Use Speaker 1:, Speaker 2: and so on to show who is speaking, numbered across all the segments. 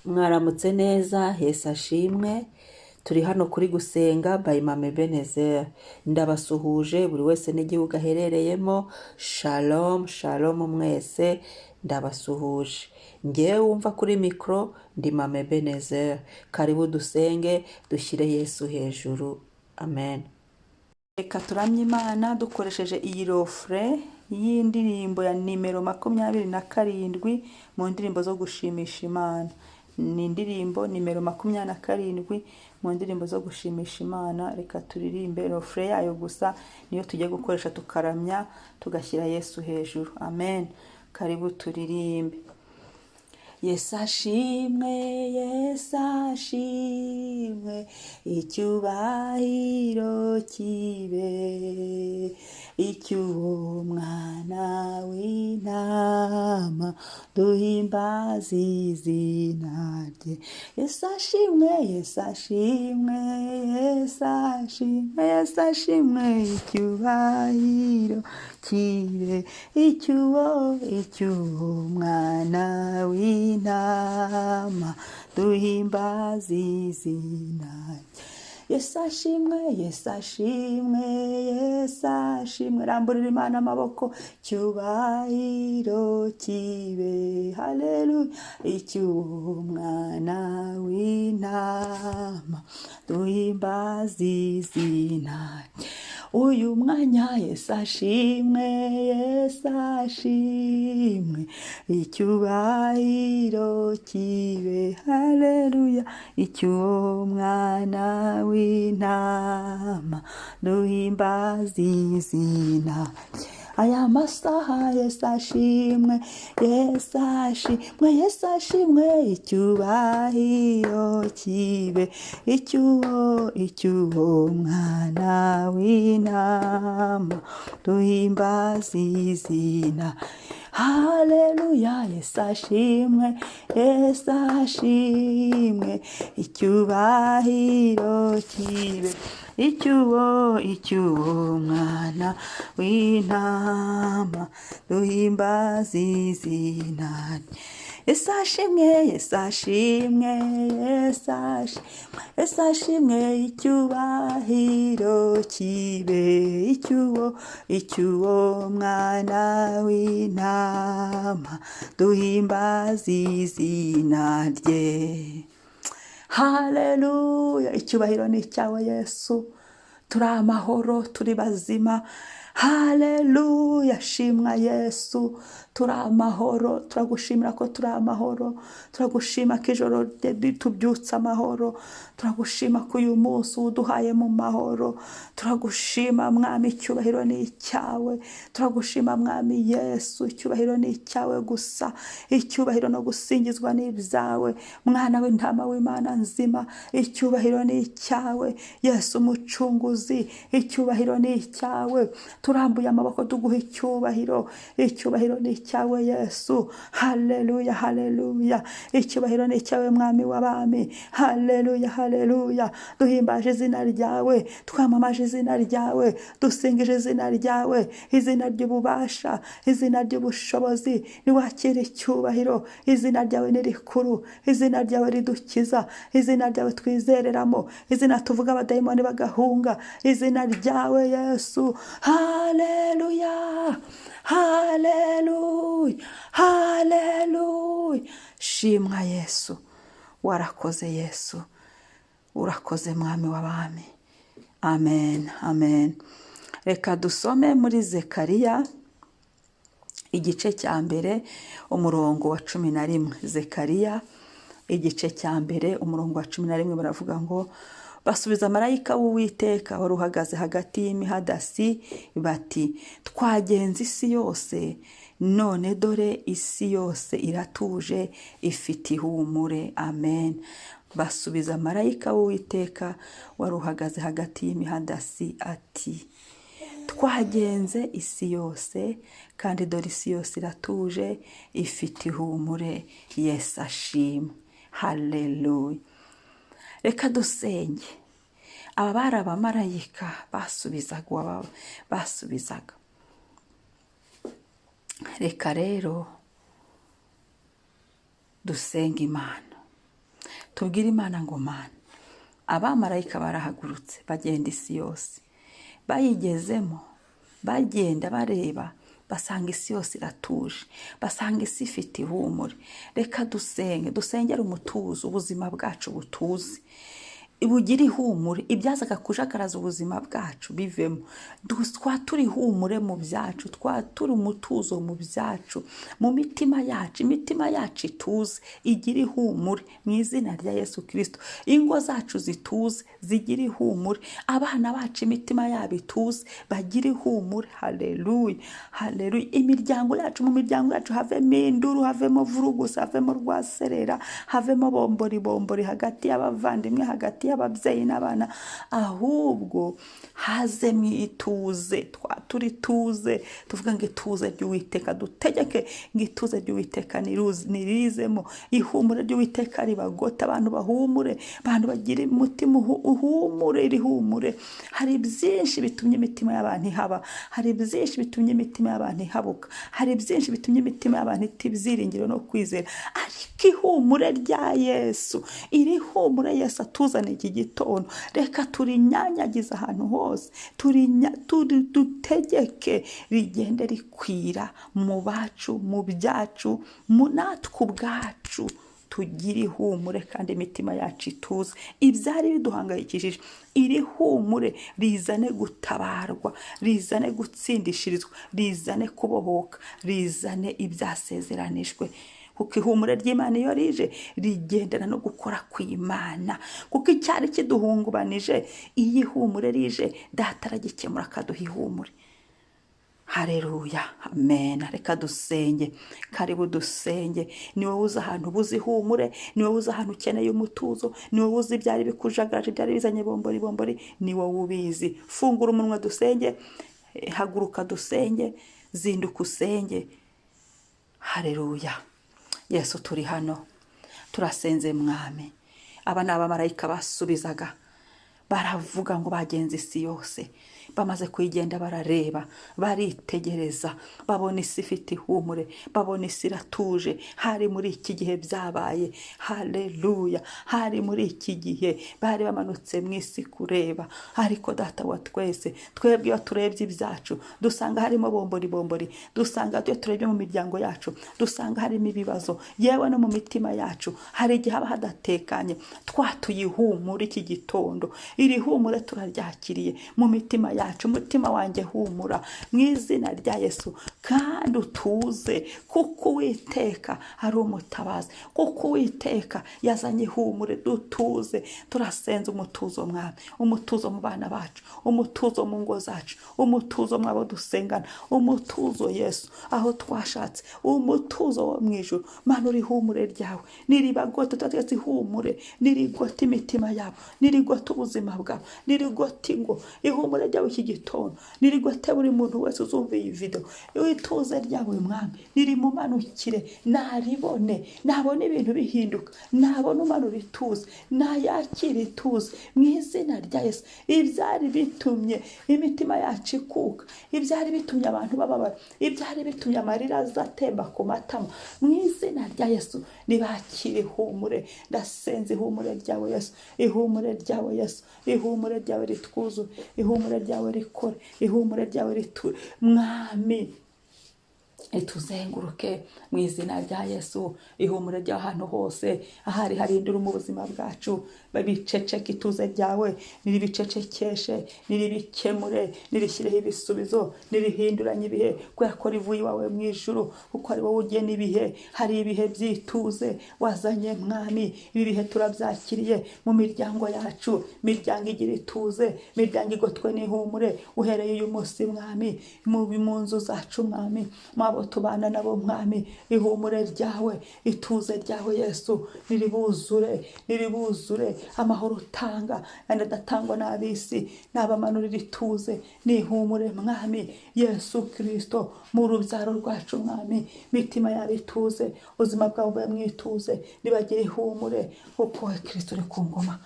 Speaker 1: Mwaramutse neza, Yesu ashimwe. Turi hano kuri Gusenga by Mama Ebenezer. Ndabasuhuje buri wese n'igihugu aherereyemo. Shalom, shalom mwese, ndabasuhuje. Ngewe wumva kuri mikoro ndi Mama Ebenezer. Karibu dusenge, dushyire Yesu hejuru. Amen. Reka turamye Imana dukoresheje iyi refrain y'indirimbo ya nimero 27 mu ndirimbo zo gushimisha Imana. Ni indirimbo nimero 27 mu ndirimbo zo gushimisha Imana. Reka turirimbe refrain yayo gusa, niyo tugiye gukoresha tukaramya, tugashyira Yesu hejuru. Amen. Karibu turirimbe. Yesu ashimwe, Yesu ashimwe, icyubahiro kibe icy'uwo mwana w'intama, duhimbaze izina rye. Yesu ashimwe, Yesu ashimwe, Yesu ashimwe, Yesu ashimwe, icyubahiro kibe icy'uwo mwana w'intama, duhimbaze izina rye. Yesu ashimwe, Yesu ashimwe, Yesu ashimwe. Ramburira Imana amaboko, cyubahiro kibe, haleluya, icy'uwo mwana w'intama, duhimbaze izina rye. Uyu mwanya Yesu ashimwe, Yesu ashimwe, icyubahiro kibe, haleluya, icy'uwo mwana w'intama, duhimbaze izina rye. Aya masaha Yesu ashimwe, Yesu ashimwe, Yesu ashimwe, icyubahiro kibe icy'uwo mwana w'intama, duhimbaze izina. Haleluya, Yesu ashimwe, Yesu ashimwe, icyubahiro kibe icy'uwo mwana w'intama, duhimbaze izina rye. Yesu ashimwe, Yesu ashimwe, Yesu ashimwe, Yesu ashimwe, icyubahiro kibe icy'uwo mwana w'intama, duhimbaze izina rye. Haleluya, icyubahiro ni icyawe Yesu. Turi amahoro, turi bazima. Haleluya, shimwa Yesu, turi amahoro. Turagushimira ko turi amahoro, turagushima ko ijoro tubyutse amahoro, turagushima ko uyu munsi uduhaye mu mahoro. Turagushima Mwami, icyubahiro ni icyawe. Turagushima Mwami Yesu, icyubahiro ni icyawe gusa, icyubahiro no gusingizwa ni ibyawe. Mwana w'intama w'Imana nzima, icyubahiro ni icyawe. Yesu umucunguzi, icyubahiro ni icyawe. Turambuye amaboko tuguha icyubahiro, icyubahiro ni icyawe Yesu. Haleluya, haleluya, icyubahiro ni icyawe Mwami w'abami. Haleluya, haleluya. Duhimbaje izina ryawe, twamamaje izina ryawe, dusingije izina ryawe, izina ry'ububasha, izina ry'ubushobozi. Niwakira icyubahiro, izina ryawe ni rikuru, izina ryawe ridukiza, izina ryawe twizereramo, izina tuvuga abadayimoni bagahunga, izina ryawe Yesu. Haleluya, haleluya, haleluya. Shimwa Yesu, warakoze Yesu, urakoze Mwami w'abami. Amen, amen. Reka dusome muri Zekariya igice cya 1, umurongo wa 11. Zekariya igice cya 1, umurongo wa 11, baravuga ngo: "Basubiza marayika w'Uwiteka wari uhagaze hagati y'imihadasi bati: 'Twagenze isi yose, none dore isi yose iratuje, ifite ihumure.'" Amen. Basubiza marayika w'Uwiteka wari uhagaze hagati y'imihadasi ati: "Twagenze isi yose, kandi dore isi yose iratuje, ifite ihumure." Yesu ashimwe, haleluya. Reka dusenge. Aba bari abamarayika basubizaga, basubizaga. Reka rero dusenge Imana. Tubwire Imana ngo: "Mana, abamarayika barahagurutse, bagenda isi yose, bayigezemo bagenda bareba, basanga isi yose iratuje, basanga isi ifite ihumure." Reka dusenge, dusengere umutuzo, ubuzima bwacu butuze, bugire ihumure. Ibyazaga kujagaraza ubuzima bwacu bivemo. Twature ihumure mu byacu, twature umutuzo mu byacu, mu mitima yacu. Imitima yacu ituze, igire ihumure mu izina rya Yesu Kirisito. Ingo zacu zituze, zigire ihumure. Abana bacu imitima yabo ituze, bagire ihumure. Haleluya, haleluya. Imiryango yacu, mu miryango yacu havemo induru, havemo vurugusa, havemo rwaserera, havemo bombori bombori hagati y'abavandimwe, hagati y'ababyeyi n'abana, ahubwo hazemo ituze. Twature ituze, tuvuge ngo ituze ry'Uwiteka, dutegeke ngo ituze ry'Uwiteka nirizemo, ihumure ry'Uwiteka ribagote, abantu bahumure, abantu bagire umutima uhumure, iri humure. Hari byinshi bitumye imitima y'abantu ihaba, hari byinshi bitumye imitima y'abantu ihabuka, hari byinshi bitumye imitima y'abantu ita ibyiringiro no kwizera, ariko ihumure rya Yesu, iri humure Yesu atuzaniye iki gitondo, reka turinyanyagize ahantu hose, dutegeke rigende rikwira mu bacu, mu byacu, mu natwe ubwacu tugire ihumure kandi imitima yacu ituze. Ibyari biduhangayikishije, iri humure rizane gutabarwa, rizane gutsindishirizwa, rizane kubohoka, rizane ibyasezeranijwe, kuko ihumure ry'Imana iyo rije rigendana no gukora kw'Imana. Kuko icyari kiduhungubanije, iyo ihumure rije, Data aragikemura, akaduha ihumure. Hareruya, amen. Reka dusenge. Karibu dusenge. Ni wowe uzi ahantu ubuze ihumure, ni wowe uzi ahantu ukeneye umutuzo, ni wowe uzi ibyari bikujagaraje, ibyari bizanye bombori bombori, ni wowe ubizi. Fungura umunwa dusenge, haguruka dusenge, zinduka usenge. Hareruya. Yesu, turi hano, turasenze Mwami. Aba ni abamarayika basubizaga, baravuga ngo bagenze isi yose, bamaze kuyigenda barareba, baritegereza, babona isi ifite ihumure, babona isi iratuje. Hari muri iki gihe byabaye. Haleluya. Hari muri iki gihe bari bamanutse mu isi kureba. Ariko Data wa twese, twebwe iyo turebye ibyacu dusanga harimo bombori bombori, dusanga iyo turebye mu miryango yacu dusanga harimo ibibazo, yewe no mu mitima yacu hari igihe haba hadatekanye. Twatuye ihumure iki gitondo. Iri humure turaryakiriye mu mitima yacu. Umutima wanjye humura mu izina rya Yesu kandi utuze, kuko Uwiteka ari umutabazi, kuko Uwiteka yazanye ihumure. Dutuze. Turasenza umutuzo Mwami, umutuzo mu bana bacu, umutuzo mu ngo zacu, umutuzo mu abo dusengana, umutuzo Yesu aho twashatse, umutuzo wo mu ijuru. Mana, uri ihumure ryawe niribagote, tuba ihumure nirigote imitima yabo, nirigote ubuzima bwabo, nirigote ingo. Ihumure ryawe iki gitondo nirigote buri muntu wese uzumva iyi video. Ituze ryawe Mwami nirimumanukire, naribone, nabona ibintu bihinduka, nabona umanura ituze, nayakira ituze mu izina rya Yesu. Ibyari bitumye imitima yacu ikuka, ibyari bitumye abantu bababara, ibyari bitumye amarira aza atemba ku matama, mu izina rya Yesu nibakire ihumure. Ndasenze ihumure ryawe Yesu, ihumure ryawe Yesu, ihumure ryawe ritwuzure, ihumure ryawe rikore, ihumure ryawe riture Mwami, rituzenguruke mu izina rya Yesu. Ihumure ry'ahantu hose ahari hari induru mu buzima bwacu babiceceke, ituze ryawe niribicecekeshe, niribikemure, nirishyireho ibisubizo, nirihinduranye ibihe, kubera ko rivuye iwawe mu ijuru, kuko ari wowe ugena ibihe. Hari ibihe by'ituze wazanye Mwami, ibi bihe turabyakiriye mu miryango yacu. Miryango igira ituze, miryango igotwe n'ihumure uhereye uyu munsi Mwami, mu nzu zacu Mwami, mwabo tubana nabo Mwami, ihumure ryawe, ituze ryawe Yesu niribuzure, niribuzure. Amahoro utanga kandi adatangwa n'ab'isi, n'abamanurira ituze n'ihumure Mwami Yesu Kirisito mu rubyaro rwacu Mwami. Mitima yabo ituze, ubuzima bwabo bube mu ituze, nibagire ihumure kuko wowe Kirisito uri ku ngoma.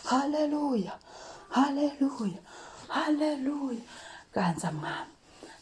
Speaker 1: Haleluya, haleluya, haleluya. Ganza Mwami,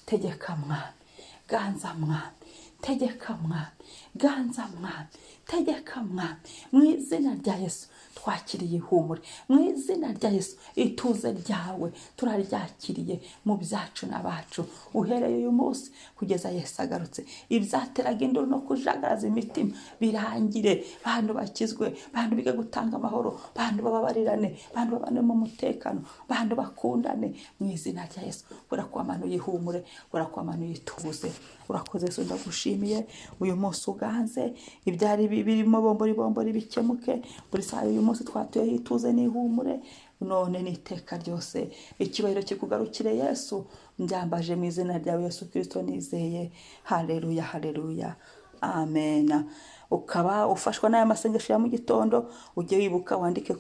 Speaker 1: tegeka Mwami, ganza Mwami, tegeka Mwami. Ganza Mwami, tegeka Mwami, mu izina rya Yesu twakiriye ihumure, mu izina rya Yesu ituze ryawe turaryakiriye mu byacu n'abacu, uhereye uyu munsi kugeza Yesu agarutse. Ibyateraga induru no kujagaraza imitima birangire, bantu bakizwe, bantu bige gutanga amahoro, bantu bababarirane, bantu babane mu mutekano, bantu bakundane mu izina rya Yesu. Urakwamanuye ihumure, urakwamanuye ituze. Urakoze Yesu, ndagushimiye. Uyu munsi uganze, ibyari birimo bombori bombori bikemuke. Buri saha uyu munsi twatuyeho ituze n'ihumure, none n'iteka ryose. Icyubahiro kikugarukire Yesu, mbyambaje mu izina ryawe Yesu Kirisito nizeye. Haleluya, haleluya, amen. Ukaba ufashwa n'aya masengesho ya mu gitondo, ujye wibuka wandike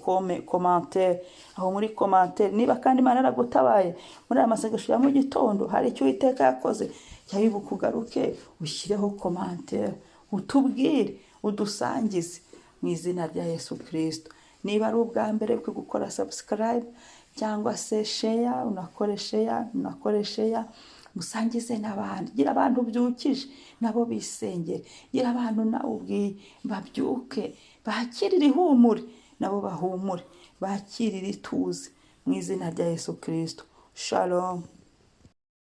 Speaker 1: commentaire aho muri commentaire. Niba kandi Imana yaragutabaye muri aya masengesho ya mu gitondo, hari icyo Uwiteka yakoze, jya wibuka ugaruke ushyireho commentaire, utubwire, udusangize mu izina rya Yesu Kirisito. Niba ari ubwa mbere, bwo gukora subscribe cyangwa se share, unakore share, unakore share, musangize n'abandi. Gira abantu ubyukije nabo bisengere, gira abantu nawe ubwiye babyuke, bakirire ihumure, nabo bahumure, bakirire ituze mu izina rya Yesu Kirisito. Shalom.